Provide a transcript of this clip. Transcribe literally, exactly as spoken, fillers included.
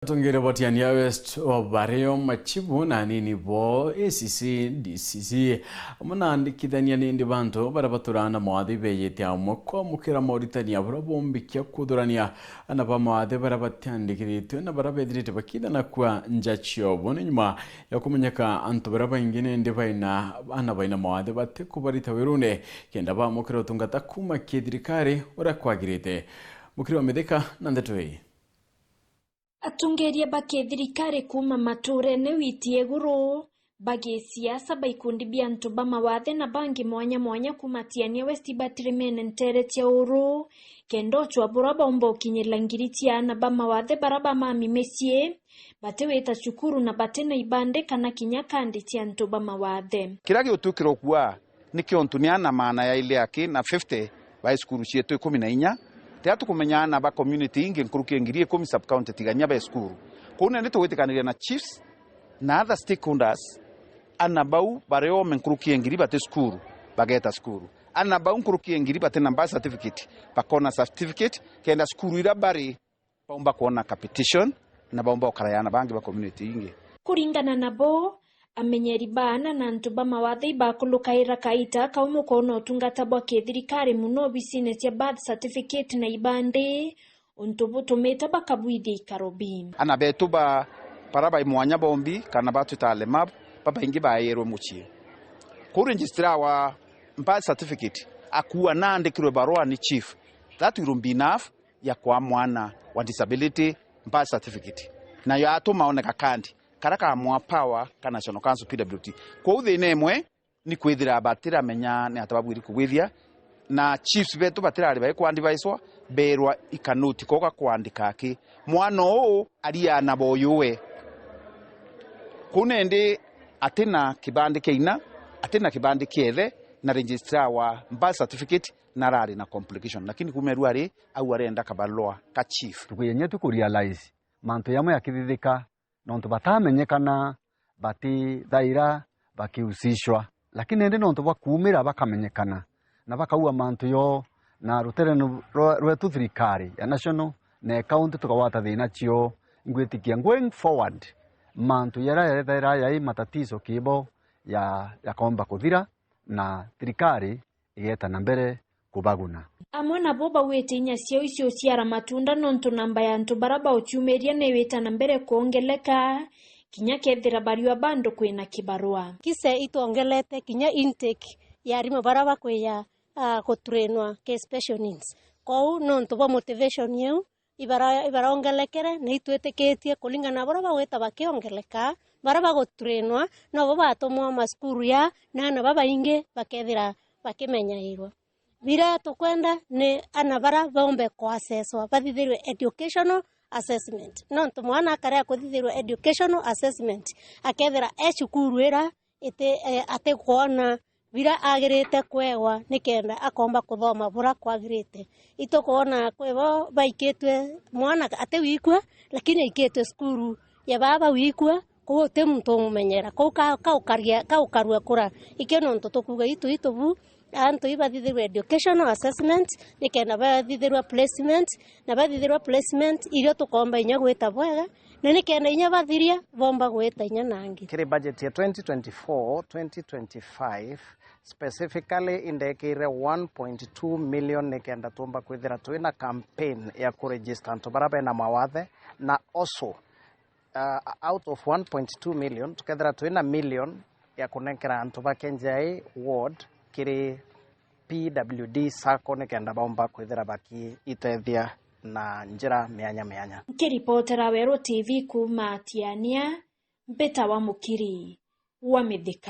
Atongeria ba Tiania West o bario machibu na anini bo A C C, D C C, amwe na andikithania nindi bantu baria baturaa na mawathe ibeyite amwe kwamukira moritania baria bombikia kuthurania ana ba mawathe baria batiandikiritwe na baria bethirite bakithana kwa nja ciobo. Ni nyuma ya kumenyeka antu baria baingi nindi baina ana baina mawathe batikubarita wirune kenda bamukira utungata kuma kithirikari uria kwagirite. Mukiri wa Mithika na ndeto ii. Atongeria ba kithirikari kuuma matuurene witi iguru, ba gisiasa, ba ikundi bia antu ba mawathe na bangi mwanya mwanya kuuma Tiania West batirimene nteere cia uru, kenda ucwa buria baumba ukinyirira ngiri cia aana ba mawathe baria bamami micii, batiwita cukuru na bati na ibandi kana kinya kandi cia antu ba mawathe. Kiria giutukira ukua Nikio untu ni ana maana yaili aki na fifty ba cukuru cietu ikumi na inya, tiga tukumenya ana ba community ingi nkuruki ya ngiri ikumi sub-county tigania be cukuru. Kuu nindi tugwitikaniria na chiefs na other stakeholders, ana bau bari ome nkuruki ya ngiri bati cukuru, bageta cukuru. Ana bau nkuruki ya ngiri bati na birth certificate, bakona certificate, kenda cukuru ira bari baumba kwona capitation na baumba gukara ya ana bangi ba community ingi. Kuringana nabo, amenyeri ba ana na antu ba mawathe ibakulukaira kaita kau mukoona utungata bwa kithirikari mono obisine cia birth certificate na ibandi, untu butumite bakabwithia ikaro bi. Ana betu ba, bara bai mwanya bombi kana batwita alemavu, babaingi baeirwe mucii. Kuu registrar wa birth certificate akuua naandikirwe barua ni chief. That will be enough ya kwa mwana wa disability birth certificate, nayo atuma oneka kandi karia kamwa power ka National Council P W D. Kwou thina imwe ni kwithira batiramenya ni ata babwiri kugwithia, na chiefs betu batirari bai kwandivicwa, berwa ikanoti koga kwandika aki mwana uu ariana boyuwe. Kuu nindi atina kibandi kia ina, atina kibandi kia ithe, na registrar wa birth certificate na arari na complication, lakini kuuma eruari au arenda kabarua ka chief. Tukuyenye tu kurealize mantu yamwe yakithithika, nontu batamenyekana, batithaira bakihusishwa, lakini indi nontu bwa kuumira bakamenyekana na bakaua mantu yoo, na rutereno rwa-, rwetu thirikari ya national na county tukagwata thina cio, ngwitikia going forward mantu jaria yethaira yai matatizo kibo ya, yakomba kuthira na thirikari igeeta na mbere kubaguna. Amwe nabo baugite inya ciao iciuciara matunda nontu namba ya antu baria bauciumiria niwita na mbere kwongeleka, kinya kethira bariua bandu kwina kibarua. KISE itwongelete kinya intake ya arimu baria bakwija, ah, gutrainwa ki special needs. Kwou nontu bwa motivation iu, ibara-, ibarongelekere, na itwitikitie kuringana na baria bagwita bakiongeleka, baria bagutrainwa, nobo batumwa macukuru ya, na aana babaingi bakethira bakimenyairwa. Biria tukwenda ni aana baria baumbe kuassesswa, bathithirwe educational assessment. Nontu mwana akarea kuthithirwa educational assessment, akethira e cukuru ira iti, eh, atikwona biria agirite kwewa nikenda akomba kuthoma buria kwagirite. Itukwona kwi bo baikitwe mwana ati wikua, lakini aikitwe cukuru ya baba wikua, kou uti muntu umumenyera. Kou ka-, kaukaria-, kaukarua kura. Ikio nontu tukuuga itu, itu bu, antu ibathithirwe educational assessment, nikenda bathithirwa placement, na bathithirwa placement, irio tukomba inya gwita bwega, na nikenda inya bathiria, bomba gwita inya nangi. Kiri budget ya twenty twenty-four, twenty twenty-five, specifically indekire one point two million nikenda tumba kwithira twina campaign ya kuregister antu baria bena mawathe, na also, uh, out of one point two million, tukethira twina million ya kunenkera antu ba Kenjai ward kiri P W D sacco nikenda baumba kwithira bakiitethia na njira mianya mianya. Nkiripotera Weru T V kuuma Tiania, mbitawa Mukiri wa Mithika.